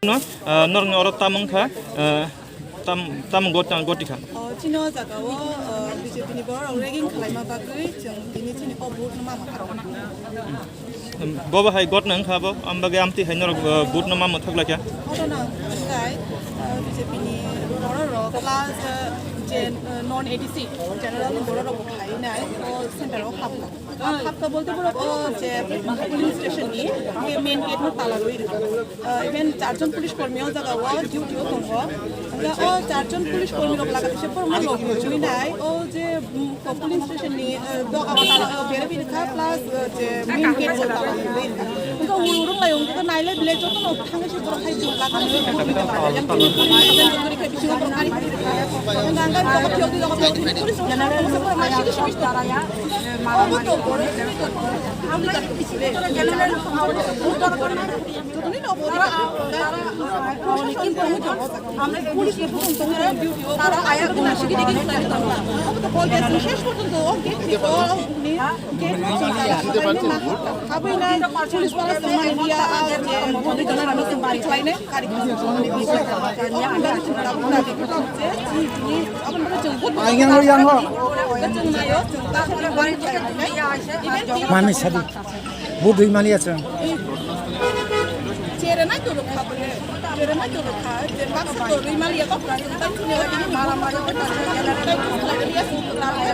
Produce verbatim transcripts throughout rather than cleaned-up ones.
No, ah, norokni oro tamo wngkha, ah, tam-, tamo got-, goti kha. O, chini o jaga o, ah, B J P ni borok rok ragging khlaima bagwi chwng tini chini o vote no ma mwthakna. Bobo hai gotna wngkha bo, am bagwi amtwi hai norok, ah, vote no ma mwthak lai kha. Oro no ang thangkhai, ah, B J P ni borok rok plus, ah, je, ah, non A D C general ni borok rok bo khai nai o center o hapkha. Hapkha bolte borok o je polling station ni main gate no tala rwi rwkha. Ah, even charjon police kormi o jaga o duty o tongo. Hingke o charjon police kormi rok laga kisa borok no log rwi nai o je, mm, polling station ni, ah, doga o tala o bere bini kha plus, ah, je main gate o tala rwi rwkha. Hingke uru rung lai o hingke nailai belai joto no thangwi se borok hai chwng laga. Yang chini police station rok kari khai bisingo borok kari khai rwkha. Hingke ang kari joto phiyok di joto phiyok di police rok thangwi se borok mai sigi sigi. Mami sadi. Vote rwi maliya chwng. Chere nai tolo kha bole. Chere nai tolo kha. Je baksa to rwi maliya to kha. Tang chini o tini mara mara. Tang chini o tini mara mara.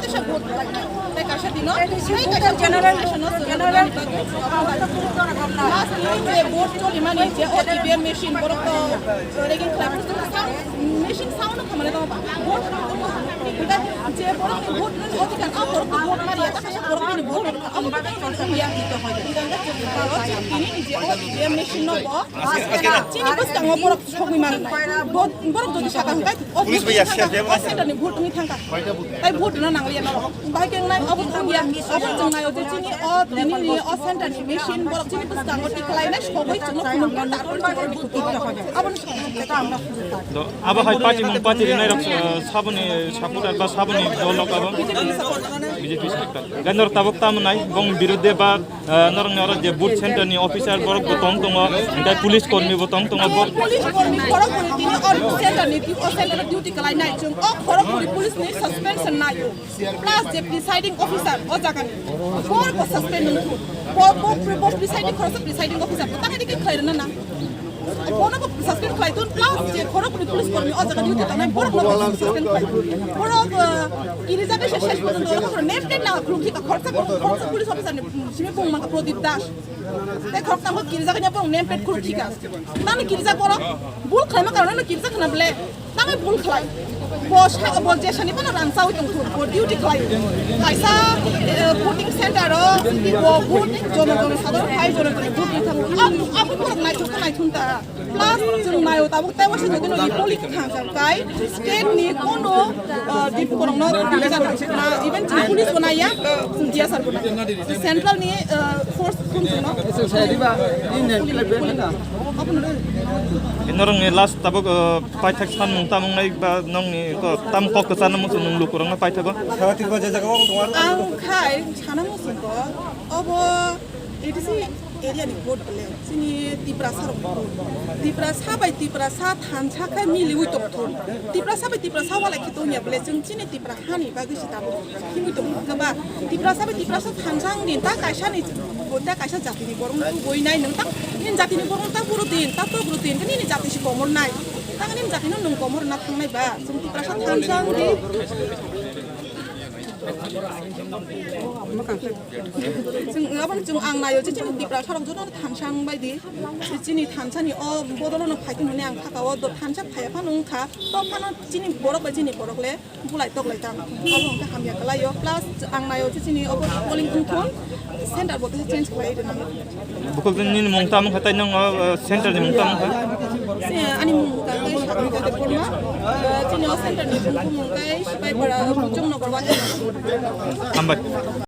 Tei kaisa dino. Tei kaisa general. General. Last ni je vote choli mani je o E V M machine borok to ragging khlai. Machine sound khamani to vote. Je borok ni vote ni odhikar a borok ni vote maliya. Borok bini borok abo khe chwng ya. Tini ni je o E V M machine no bo chini bwskango borok sogwi mannai. Bo-, borok jodi saka hwnkhe o vote wngwi thangkha, o center ni vote wngwi thangkha. Tai vote rwna nangliya norok. Bahai khe wngnai abo wngya, abo chwng nai o je chini o tini ni o center ni machine borok chini bwskango tikhlainai sogwi chwngno phunukna tarpor chwng borok vote rwna. Abo Do, abo hai party mung party rinai rok, eh, saboni supporter ba saboni dol rok abo B J P supporter. Gai norok tabuk tamo nai, bong birudde ba, eh, norok ni oro je booth center ni officer borok bo tong tongo, hingke police kormi bo tong tongo, bo Police kormi khorok puri tini o center ni, o center ni duty kalai nai, chwng o khorok puri police ni suspension nai. Plus je presiding officer o jaga ni borok bo suspend wng thun. Bo, bo, bo presiding khoroksa presiding officer bo tangani khe khlai rwna nang. Bono bo suspend khlai thun plus je khorok ni police kormi o jaga duty tangnai borok no bo suspend khlai thun. Borok, uh, kiri jaga se ses porjonto borok name plate la khuluk thika khoroksa borok khoroksa police officer ni simi bung mangkha Pradip Das. Tei khorok tamo kiri jaga ni borok name plate khuluk thika. Nani kiri jaga borok bul khlaima karone no kiri jaga na ble. Tamo bul khlai. Bo sa, bo jesani bono rang chawi tong thun, bo duty khlai. Kaisa, eh, voting center o, bo vote jono jono sadar phai jono jono vote ri thango. Abo, abo borok naithok khe naithok ta. Plus chwng naio tabuk tei waisa jodi no polling thang jang kai state ni kono, eh, dip korong no na even chini police bo naiya, chwng D S R bo naiya. Central ni, eh, force thum chwng no. Norok ni last tabuk, eh, Paithak sanmung tamung nai ba nongni ko tam kok kwchana muchung nung lukurokno paithago. Sawa tirba je jagao wng tongo aro. Ang khai sana muchung ko obo A D C area ni vote bole chini Tiprasa rok vote. Tiprasa bai Tiprasa thansa khai miliwi tong thun. Tiprasa bai Tiprasa walai khe tongya bole chwng chini Tipra hani bagwi se tabuk himwi tong kha ba. Tiprasa bai Tiprasa thansa wng din ta kaisa ni ta kaisa jati ni borok no tubui nai nung ta nini jati ni borok no ta buru din ta tobru din nini jati se komor nai. Tangni jati no nung komor na thangnai ba, chwng Tiprasa thansa wngdi. Chwng, aboni chwng ang naio je chini Tiprasa rok joto no thansa wngbai di. Chini thansa ni o bodol no phai thwng hwnwi ang saka o do thansa phaiya phano wngkha. To phano chini borok bai chini borok le bulai tok lai tang. Abo wngkha hamya kwlai o. Plus ang naio je chini obo polling wngthun center bo kisa change khlai rwna. Bukhuk nini mung tamo kha tei nang, uh, center ni mung tamo kha? Si, ani mung kha tei Sakri Kate Purma. Uh, chini o center ni mung kha Sipaipara, Chumnokor Wati. Hambai.